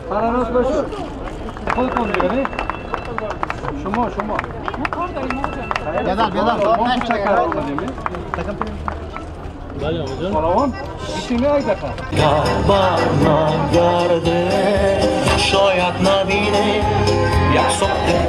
Фаранос бошед. Худатон دیگه نه؟ شما بیادر ما چکر آمدیم. بله آقا جان. فراوان بیشینه یک دفعه. بر نگرده شاید نبینه یک صبح